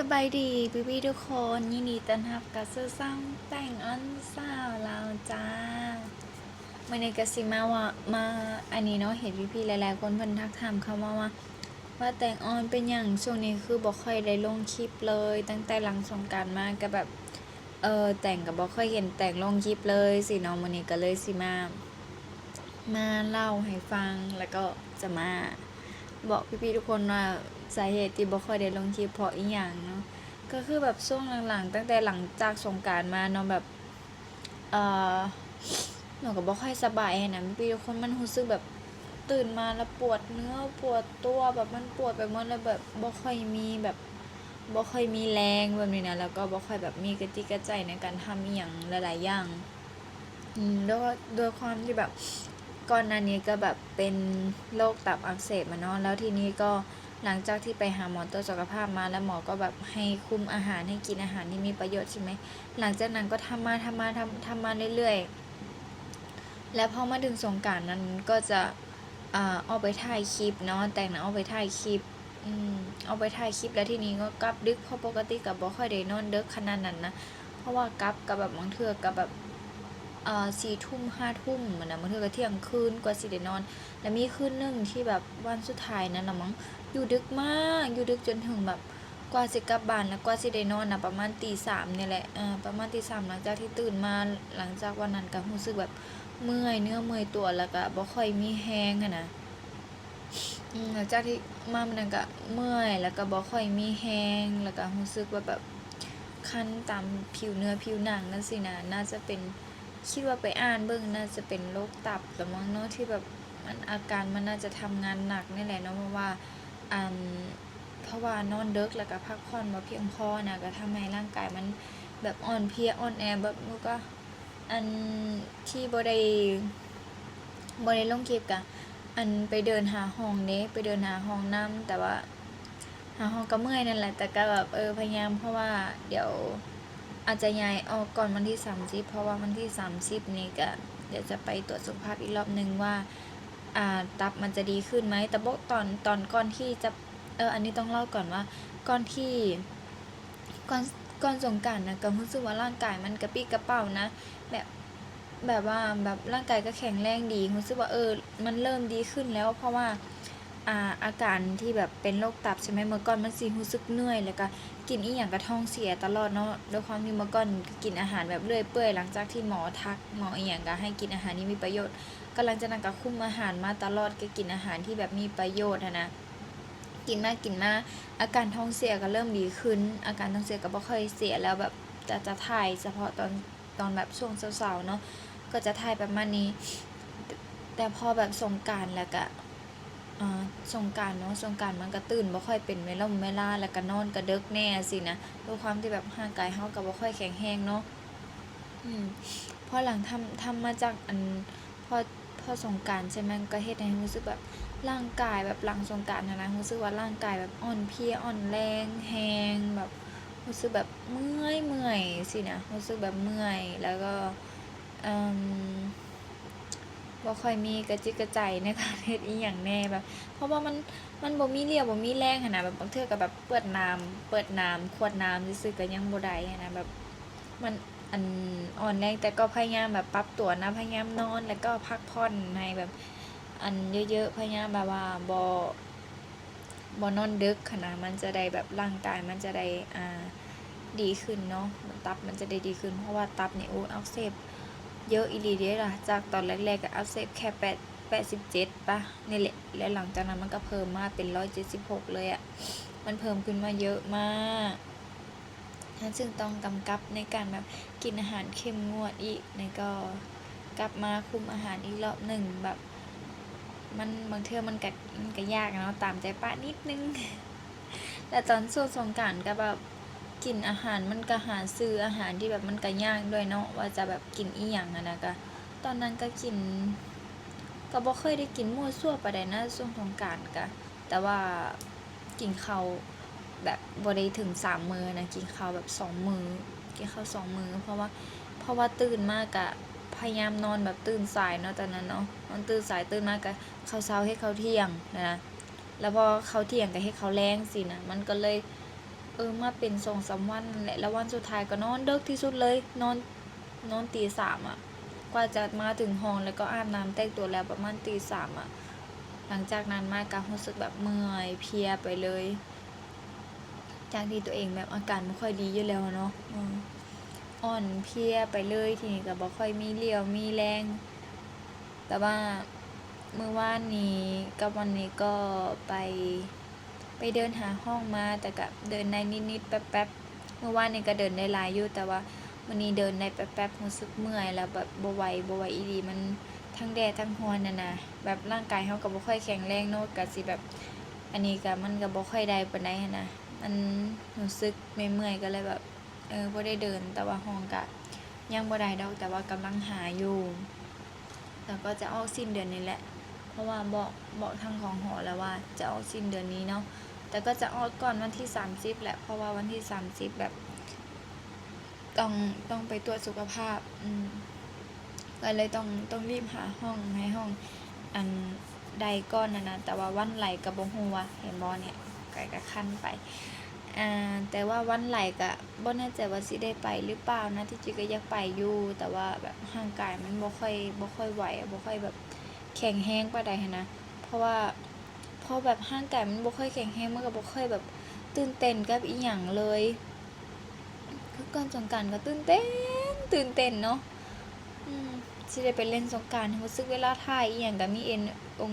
ສະບາຍດີພີ່ໆທຸກຄົນ, ຍິນດີຕ້ອນຮັບເຂົ້າສູ່ຊ່ອງແຕ່ງອອນສາວລາວຈ້າ. ມື້ນີ້ກໍຊິມາເວົ້າ ມາອັນນີ້ເນາະ, ເຫັນພີ່ໆຫຼາຍໆຄົນເພິ່ນທັກຖາມເຂົ້າມາວ່າ ວ່າແຕ່ງອອນເປັນຫຍັງຊ່ວງນີ້ຄືບໍ່ຄ່ອຍໄດ້ລົງຄລິບເລີຍ, ຕັ້ງແຕ່ຫຼັງສົງການມາກໍແບບ ເອີ ແຕ່ງກໍບໍ່ຄ່ອຍເຫັນແຕ່ງລົງຄລິບເລີຍຊີ້ເນາະ. ມື້ນີ້ກໍເລີຍຊິມາ ມາເລົ່າໃຫ້ຟັງ ແລ້ວກໍຈະມາບອກພີ່ໆທຸກຄົນວ່າ ສາເຫດທີ່ບໍ່ຄ່ອຍໄດ້ລົງຄລິບເພາະອີ່ຫຍັງເນາະ. ກໍຄືແບບຊ່ວງຫຼັງໆ ຕັ້ງແຕ່ຫຼັງຈາກສົງການມາເນາະ ແບບ ເອີ ໜູກໍບໍ່ຄ່ອຍສະບາຍຫັ້ນນະ ພີ່ໆທຸກຄົນ. ມັນຮູ້ສຶກແບບຕື່ນມາແລ້ວປວດເນື້ອປວດຕົວ ແບບມັນປວດໄປໝົດ ແລ້ວແບບບໍ່ຄ່ອຍມີແບບ ບໍ່ຄ່ອຍມີແຮງແບບນີ້ນະ, ແລ້ວກໍບໍ່ຄ່ອຍແບບມີກະຈິກກະໃຈໃນການທຳອີ່ຫຍັງຫຼາຍໆຢ່າງ. ອືມ ດ້ວຍ ດ້ວຍຄວາມທີ່ແບບກ່ອນໜ້ານີ້ກໍແບບເປັນໂລກຕັບອັກເສບມາເນາະ, ແລ້ວທີນີ້ກໍຫຼັງຈາກທີ່ໄປຫາໝໍຕົວະສຸຂະພາບມາ ແລ້ວໝໍກໍແບບໃຫ້ຄຸມອາຫານ ໃຫ້ກິນອາຫານທີ່ມີປະໂຫຍດໃຊ່ໄໝ, ຫຼັງຈາກນັ້ນກໍທຳມາ ທຳມາ ທຳ ທຳມາເລື້ອຍໆ. ແລ້ວພໍມາເຖິງສົງການນັ້ນກໍຈະ ອ່າ ອອກໄປຖ່າຍຄລິບເນາະ, ແຕ່ງໜ້າອອກໄປຖ່າຍຄລິບ ອືມ ອອກໄປຖ່າຍຄລິບ ແລ້ວທີນີ້ກໍກັບດຶກ ເພາະປົກກະຕິກໍບໍ່ຄ່ອຍໄດ້ນອນເດິກຂະໜາດນັ້ນນະ, ເພາະວ່າກັບກໍແບບບາງເທື່ອກໍແບບ ເອີ ສີ່ທຸ່ມ ຫ້າທຸ່ມຫັ້ນນະ, ບາງເທື່ອກໍທ່ຽງຄືນກວ່າຊິໄດ້ນອນ. ແລ້ວມີຄືນໜຶ່ງທີ່ແບບວັນສຸດທ້າຍນັ້ນລະມັງ ຢູ່ດຶກມາກ ຢູ່ດຶກຈົນເຖິງແບບ ກວ່າຊິກັບບ້ານ ແລ້ວກວ່າຊິໄດ້ນອນນະ ປະມານຕີສາມນີ້ແຫຼະ, ເອີ ປະມານຕີສາມ ຫຼັງຈາກທີ່ຕື່ນມາ ຫຼັງຈາກວັນນັ້ນກໍຮູ້ສຶກແບບເມື່ອຍເນື້ອເມື່ອຍຕົວ ແລ້ວກໍບໍ່ຄ່ອຍມີແຮງຫັ້ນນະ. ອືມ ຫຼັງຈາກທີ່ມາມື້ນັ້ນກໍເມື່ອຍ ແລ້ວກໍບໍ່ຄ່ອຍມີແຮງ ແລ້ວກໍຮູ້ສຶກວ່າແບບຄັນຕາມຜິວເນື້ອຜິວໜັງຈັ່ງຊີ້ນະ, ໜ້າຈະເປັນ ຄິດວ່າໄປອ່ານເບິ່ງ ໜ້າຈະເປັນໂລກຕັບລະມັງເນາະ ທີ່ແບບມັນ ອາການມັນໜ້າຈະທຳງານໜັກນີ້ແຫຼະເນາະ, ເພາະວ່າ ອັນ ເພາະວ່ານອນເດິກ ແລ້ວກໍພັກຜ່ອນບໍ່ພຽງພໍນະ, ກໍທຳໃຫ້ຮ່າງກາຍມັນແບບອ່ອນເພຍອ່ອນແອ ແບບ ແລ້ວກໍ ອັນທີ່ບໍ່ໄດ້ ບໍ່ໄດ້ລົງຄລິບກະ ອັນໄປເດີນຫາຫ້ອງເດ້ ໄປເດີນຫາຫ້ອງນຳ, ແຕ່ວ່າຫາຫ້ອງກໍເມື່ອຍນັ້ນແຫຼະ, ແຕ່ກໍແບບ ເອີ ພະຍາຍາມ ເພາະວ່າດຽວອາດຈະຍ້າຍອອກກ່ອນວັນທີສາມສິບ ເພາະວ່າວັນທີສາມສິບນີ້ກະດຽວຈະໄປກວດສຸຂະພາບອີກລອບໜຶ່ງວ່າ ອ່າ ຕັບມັນຈະດີຂຶ້ນໄໝ. ແຕ່ບໍ່ ຕອນ ຕອນກ່ອນທີ່ຈະ ເອີ ອັນນີ້ຕ້ອງເລົ່າກ່ອນວ່າ ກ່ອນທີ່ ກ່ອນ ກ່ອນສົງການນະ ກໍຮູ້ສຶກວ່າຮ່າງກາຍມັນກະປີ້ກະເປົານະ, ແບບ ແບບວ່າ ແບບຮ່າງກາຍກໍແຂງແຮງດີ, ຮູ້ສຶກວ່າ ເອີ ມັນເລີ່ມດີຂຶ້ນແລ້ວ, ເພາະວ່າ ອ່າ ອາການທີ່ແບບເປັນໂລກຕັບໃຊ່ໄໝ ເມື່ອກ່ອນມັນຊິຮູ້ສຶກເມື່ອຍ ແລ້ວກໍກິນອີ່ຫຍັງກໍທ້ອງເສຍຕະຫຼອດເນາະ, ດ້ວຍຄວາມທີ່ເມື່ອກ່ອນກໍກິນອາຫານແບບເລື້ອຍເປື່ອຍ, ຫຼັງຈາກທີ່ໝໍທັກ ໝໍອີ່ຫຍັງກໍໃຫ້ກິນອາຫານທີ່ມີປະໂຫຍດ, ກໍຫຼັງຈາກນັ້ນກໍຄຸມອາຫານມາຕະຫຼອດ, ກໍກິນອາຫານທີ່ແບບມີປະໂຫຍດຫັ້ນນະ. ກິນມາ ກິນມາ ອາການທ້ອງເສຍກໍເລີ່ມດີຂຶ້ນ, ອາການທ້ອງເສຍກໍບໍ່ຄ່ອຍເສຍແລ້ວ, ແບບຈະ ຈະຖ່າຍສະເພາະຕອນ ຕອນແບບຊ່ວງເຊົ້າໆເນາະ ກໍຈະຖ່າຍປະມານນີ້. ແຕ່ ແຕ່ພໍແບບສົງການແລ້ວກະ ອ່າ ສົງການເນາະ ສົງການມັນກະຕື່ນບໍ່ຄ່ອຍເປັນເວລ່ຳເວລາ ແລ້ວກະນອນກະເດິກແດ່ຊີ້ນະ, ດ້ວຍຄວາມທີ່ແບບຮ່າງກາຍເຮົາກໍບໍ່ຄ່ອຍແຂງແຮງເນາະ. ອືມ ພໍຫຼັງທຳ ທຳມາຈາກ ອັນ ພໍ ພໍສົງການໃຊ່ໄໝ ມັນກໍເຮັດໃຫ້ຮູ້ສຶກແບບຮ່າງກາຍແບບຫຼັງສົງການຫັ້ນນະ ຮູ້ສຶກວ່າຮ່າງກາຍແບບອ່ອນເພຍອ່ອນແຮງ ແບບ ຮູ້ສຶກແບບເມື່ອຍໆຊີ້ນະ, ຮູ້ສຶກແບບເມື່ອຍ ແລ້ວກໍ ເອີ່ມ ບໍ່ຄ່ອຍມີກະຈິກກະໃຈໃນການເຮັດອີ່ຫຍັງແດ່ ແບບ ເພາະວ່າມັນ ມັນບໍ່ມີຫລ່ຽວບໍ່ມີແຮງຫັ້ນນະ, ແບບບາງເທື່ອກໍແບບເປີດນ້ຳ ເປີດນ້ຳ ຂວດນ້ຳຊື່ໆກໍຍັງບໍ່ໄດ້ຫັ້ນນະ, ແບບ ມັນ ອັນ ອ່ອນແຮງ, ແຕ່ກໍພະຍາຍາມແບບປັບຕົວນະ, ພະຍາຍາມນອນ ແລ້ວກໍພັກຜ່ອນໃຫ້ແບບ ອັນ ເຍີະໆ, ພະຍາຍາມແບບວ່າບໍ່ ບໍ່ນອນເດິກຫັ້ນນະ, ມັນຈະໄດ້ແບບ ຮ່າງກາຍມັນຈະໄດ້ ອ່າ ດີຂຶ້ນເນາະ, ຕັບມັນຈະໄດ້ດີຂຶ້ນ, ເພາະວ່າຕັບນີ້ ໂອ້ ອັກເສບເຍີະອີ່ຫຼີເດ້ລະ, ຈາກຕອນແລກໆກໍອັກເສບແຄ່ແປດ ແປດສິບເຈັດປະນີ້ແຫຼະ, ແລ້ວຫຼັງຈາກນັ້ນມັນກໍເພີ່ມມາເປັນຮ້ອຍເຈັດສິບຫົກເລີຍອະ, ມັນເພີ່ມຂຶ້ນມາເຍີະມາກ. ເຮົາຈຶ່ງຕ້ອງກຳກັບໃນການແບບກິນອາຫານເຂັ້ມງວດອີກ, ແລ້ວກໍກັບມາຄຸມອາຫານອີກລອບໜຶ່ງ, ແບບ ມັນ ບາງເທື່ອມັນກະ ມັນກະຍາກເນາະ, ຕາມໃຈປະນິດໜຶ່ງ. ແລ້ວຕອນຊ່ວງສົງການກະແບບກິນອາຫານ ມັນກະຫາຊື້ອາຫານທີ່ແບບມັນກະຍາກດ້ວຍເນາະ, ວ່າຈະແບບກິນອີ່ຫຍັງຫັ້ນນະ, ກະຕອນນັ້ນກະກິນ ກະບໍ່ຄ່ອຍໄດ້ກິນມົ້ວຊົ່ວປານໃດນະ ຊ່ວງສົງການກະ, ແຕ່ວ່າ ກິນເຂົ້າແບບບໍ່ໄດ້ເຖິງສາມມື້ນະ, ກິນເຂົ້າແບບສອງມື້ ກິນເຂົ້າສອງມື້ ເພາະວ່າ ເພາະວ່າຕື່ນມາກະພະຍາຍາມນອນແບບຕື່ນສາຍເນາະ ຕອນນັ້ນເນາະ, ນອນຕື່ນສາຍ ຕື່ນມາກະເຂົ້າເຊົ້າເຮັດເຂົ້າທ່ຽງນະ, ແລ້ວພໍເຂົ້າທ່ຽງກະເຮັດເຂົ້າແລງຊີ້ນະ, ມັນກໍເລີຍ ເອີ ມາເປັນສອງສາມວັນນັ້ນແຫຼະ ແລ້ວວັນສຸດທ້າຍກໍນອນເດິກທີ່ສຸດເລີຍ ນອນ ນອນຕີສາມອະ ກວ່າຈະມາເຖິງຫ້ອງ ແລ້ວກໍອາບນ້ຳແຕ່ງຕົວແລ້ວປະມານຕີສາມອະ. ຫຼັງຈາກນັ້ນມາກໍຮູ້ສຶກແບບເມື່ອຍເພຍໄປເລີຍ ຈາກທີ່ຕົວເອງແບບອາການບໍ່ຄ່ອຍດີຢູ່ແລ້ວເນາະ ເອີ ອ່ອນເພຍໄປເລີຍ ທີນີ້ກໍບໍ່ຄ່ອຍມີຫລຽວມີແຮງ. ແຕ່ວ່າມື້ວານນີ້ກັບວັນນີ້ກໍໄປ ໄປເດີນຫາຫ້ອງມາ ແຕ່ກະເດີນໄດ້ນິດໆແປັບໆ. ມື້ວານນີ້ກະເດີນໄດ້ຫຼາຍຢູ່ ແຕ່ວ່າມື້ນີ້ເດີນໄດ້ແປັບໆ ຮູ້ສຶກເມື່ອຍ ແລ້ວແບບບໍ່ໄຫວ ບໍ່ໄຫວອີ່ຫຼີ ມັນທັງແດດທັງຮ້ອນຫັ້ນນະ ແບບຮ່າງກາຍເຮົາກະບໍ່ຄ່ອຍແຂງແຮງເນາະ ກະຊິແບບ ອັນນີ້ກະ ມັນກະບໍ່ຄ່ອຍໄດ້ປານໃດຫັ້ນນະ ມັນຮູ້ສຶກເມື່ອຍໆ ກະເລີຍແບບ ເອີ ບໍ່ໄດ້ເດີນ ແຕ່ວ່າຫ້ອງກະຍັງບໍ່ໄດ້ດອກ ແຕ່ວ່າກຳລັງຫາຢູ່ ແລ້ວກໍຈະອອກສິ້ນເດືອນນີ້ແຫຼະ ເພາະວ່າບອກ ບອກທາງຂອງຫໍແລ້ວວ່າຈະອອກສິ້ນເດືອນນີ້ເນາະ ແຕ່ກໍຈະອອກກ່ອນວັນທີສາມສິບແຫຼະ ເພາະວ່າວັນທີສາມສິບແບບ ຕ້ອງ ຕ້ອງໄປກວດສຸຂະພາບ ອືມ ກໍເລີຍຕ້ອງ ຕ້ອງຣີບຫາຫ້ອງ ໃຫ້ຫ້ອງ ອັນ ໄດ້ກ່ອນຫັ້ນນະ ແຕ່ວ່າວັນໄຫຼກໍບໍ່ຮູ້ວ່າ ເຫັນບໍ່ເນຍ ໄກ່ກໍຄັນໄປ ອ່າ ແຕ່ວ່າວັນໄຫຼກໍບໍ່ແນ່ໃຈວ່າຊິໄດ້ໄປຫຼືເປົ່ານະ ທີ່ຈິງກໍຢາກໄປຢູ່ ແຕ່ວ່າແບບຮ່າງກາຍມັນບໍ່ຄ່ອຍ ບໍ່ຄ່ອຍໄຫວ ບໍ່ຄ່ອຍແບບແຂງແຮງປານໃດຫັ້ນນະ ເພາະວ່າ ພໍແບບຮ່າງກາຍມັນບໍ່ຄ່ອຍແຂງແຮງ ມັນກໍບໍ່ຄ່ອຍແບບຕື່ນເຕັ້ນກັບອີ່ຫຍັງເລີຍ ຄືກ່ອນສົງການກໍຕື່ນເຕັ້ນ ຕື່ນເຕັ້ນເນາະ ອືມ ຊິໄດ້ໄປຫຼິ້ນສົງການ ຮູ້ສຶກເວລາຖ່າຍອີ່ຫຍັງກໍມີເອັນ ອົງ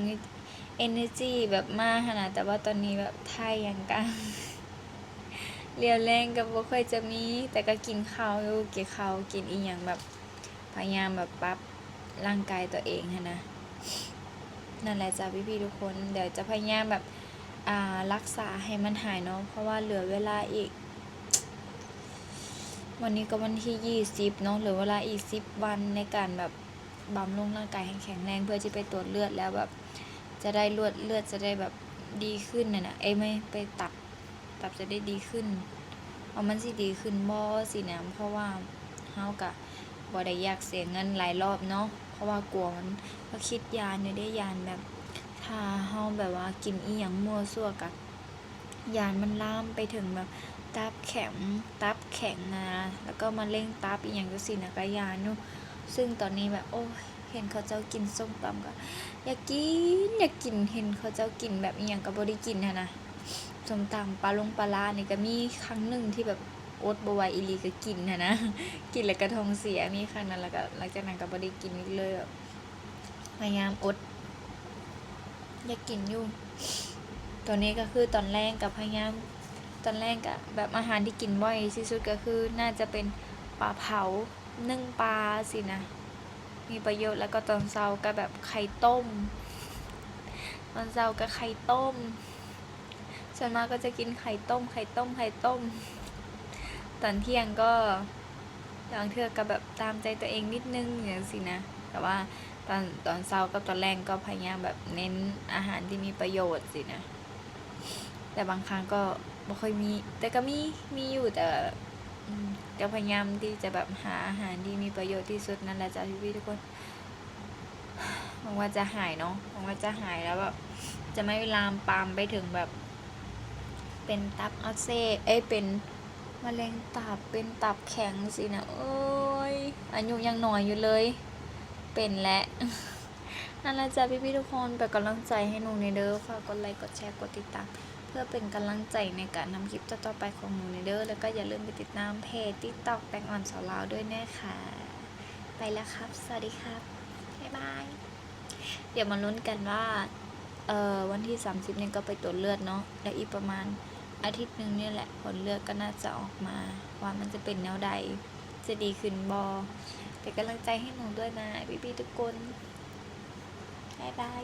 ເອເນີຈີແບບມາຫັ້ນນະ ແຕ່ວ່າຕອນນີ້ແບບຖ່າຍຫຍັງກະ ຮຽວແຮງກໍບໍ່ຄ່ອຍຈະມີ ແຕ່ກໍກິນເຂົ້າຢູ່ ກິນເຂົ້າ ກິນອີ່ຫຍັງແບບ ພະຍາຍາມແບບປັບຮ່າງກາຍຕົວເອງຫັ້ນນະ ນັ້ນແຫຼະຈ້າ ພີ່ໆທຸກຄົນ ດຽວຈະພະຍາຍາມແບບ ອ່າ ລັກສາໃຫ້ມັນຫາຍເນາະ ເພາະວ່າເຫຼືອເວລາອີກ ວັນນີ້ກໍວັນທີຊາວເນາະ ເຫຼືອເວລາອີກສິບວັນໃນການແບບບຳລຸງຮ່າງກາຍໃຫ້ແຂງແຮງ ເພື່ອຈະໄປກວດເລືອດ ແລ້ວແບບຈະໄດ້ລວດ ເລືອດຈະໄດ້ແບບດີຂຶ້ນຫັ້ນນະ ເອີຍ ໄປຕັບ ຕັບຈະໄດ້ດີຂຶ້ນ ວ່າມັນຊິດີຂຶ້ນບໍ່ຊີ້ນະ ເພາະວ່າເຮົາກະບໍ່ໄດ້ຢາກເສຍເງິນຫຼາຍລອບເນາະ ເພາະວ່າກົວມັນ ກໍຄິດຢ້ານຢູ່ເດ້ ຢ້ານແບບ ຖ້າເຮົາແບບວ່າກິນອີ່ຫຍັງມົ້ວຊົ່ວກະ ຢ້ານມັນລາມໄປເຖິງແບບຕັບແຂງ ຕັບແຂງນະ ແລ້ວກໍມະເຮັງຕັບອີ່ຫຍັງຈັ່ງຊີ້ນະ ກະຢ້ານຢູ່ ຊຶ່ງຕອນນີ້ແບບ ໂອ້ຍ ເຫັນເຂົາເຈົ້າກິນສົ້ມຕຳກໍຢາກກິນ ຢາກກິນ ເຫັນເຂົາເຈົ້າກິນແບບອີ່ຫຍັງກໍບໍ່ໄດ້ກິນຫັ້ນນະ ສົ້ມຕຳ ປາລົງປາລ້ານີ້ກໍມີຄັ້ງໜຶ່ງທີ່ແບບອົດບໍ່ໄຫວອີ່ຫຼີກໍກິນຫັ້ນນະ ກິນແລ້ວກໍທ້ອງເສຍ ມີຄັ້ງນັ້ນ ແລ້ວກໍຫຼັງຈາກນັ້ນກໍບໍ່ໄດ້ກິນອີກເລີຍ ແບບພະຍາຍາມອົດ ຢາກກິນຢູ່ ຕອນນີ້ກໍຄືຕອນແລງກໍພະຍາຍາມ ຕອນແລງກໍແບບອາຫານທີ່ກິນບ່ອຍທີ່ສຸດກໍຄືໜ້າຈະເປັນປາເຜົາ ໜຶ້ງປາຊີ້ນະ ມີປະໂຫຍດ ແລ້ວກໍຕອນເຊົ້າກໍແບບໄຂ່ຕົ້ມ ຕອນເຊົ້າກໍໄຂ່ຕົ້ມ ສ່ວນມາກກໍຈະກິນໄຂ່ຕົ້ມ ໄຂ່ຕົ້ມ ໄຂ່ຕົ້ມ ຕອນທ່ຽງກໍບາງເທື່ອກໍແບບຕາມໃຈຕົວເອງນິດໜຶ່ງຈັ່ງຊີ້ນະ ແຕ່ວ່າຕອນ ຕອນເຊົ້າກັບຕອນແລງກໍພະຍາຍາມແບບເນັ້ນອາຫານທີ່ມີປະໂຫຍດຊີ້ນະ ແຕ່ບາງຄັ້ງກໍບໍ່ຄ່ອຍມີ ແຕ່ກໍມີ ມີຢູ່ ແຕ່ ອືມ ກໍພະຍາຍາມທີ່ຈະແບບຫາອາຫານທີ່ມີປະໂຫຍດທີ່ສຸດນັ້ນແຫຼະຈ້າ ພີ່ໆທຸກຄົນ ຫວັງວ່າຈະຫາຍເນາະ ຫວັງວ່າຈະຫາຍ ແລ້ວແບບຈະໄມ່ລາມປາມໄປເຖິງແບບເປັນຕັບອັກເສບ ເອີຍ ເປັນມະເຮັງຕັບ ເປັນຕັບແຂງຊີ້ນະ ໂອ້ຍ ອາຍຸຍັງນ້ອຍຢູ່ເລີຍ ເປັນແລ້ວ ນັ້ນແຫຼະຈ້າ ພີ່ໆທຸກຄົນ ເປັນກຳລັງໃຈໃຫ້ໜູແດ່ເດີ ຝາກກົດໄລ ກົດແຊ ກົດຕິດຕາມ ເພື່ອເປັນກຳລັງໃຈໃນການທຳຄລິບຕໍ່ໆໄປຂອງໜູແດ່ເດີ ແລ້ວກໍຢ່າລືມໄປຕິດຕາມເພຈ TikTok ແຕງອ່ອນສາວລາວດ້ວຍນະຄະ ໄປແລ້ວຄັບ ສະຫວັດດີຄັບ ບາຍບາຍ ດຽວມາລຸ້ນກັນວ່າ ເອີ ວັນທີສາມສິບນີ້ກໍໄປກວດເລືອດເນາະ ແລ້ວອີກປະມານອາທິດໜຶ່ງນີ້ແຫຼະ ຜົນເລືອດກໍໜ້າຈະອອກມາ ວ່າມັນຈະເປັນແນວໃດ ຈະດີຂຶ້ນບໍ່ ເປັນກຳລັງໃຈໃຫ້ໜູດ້ວຍນະ ພີ່ໆທຸກຄົນ ບາຍບາຍ.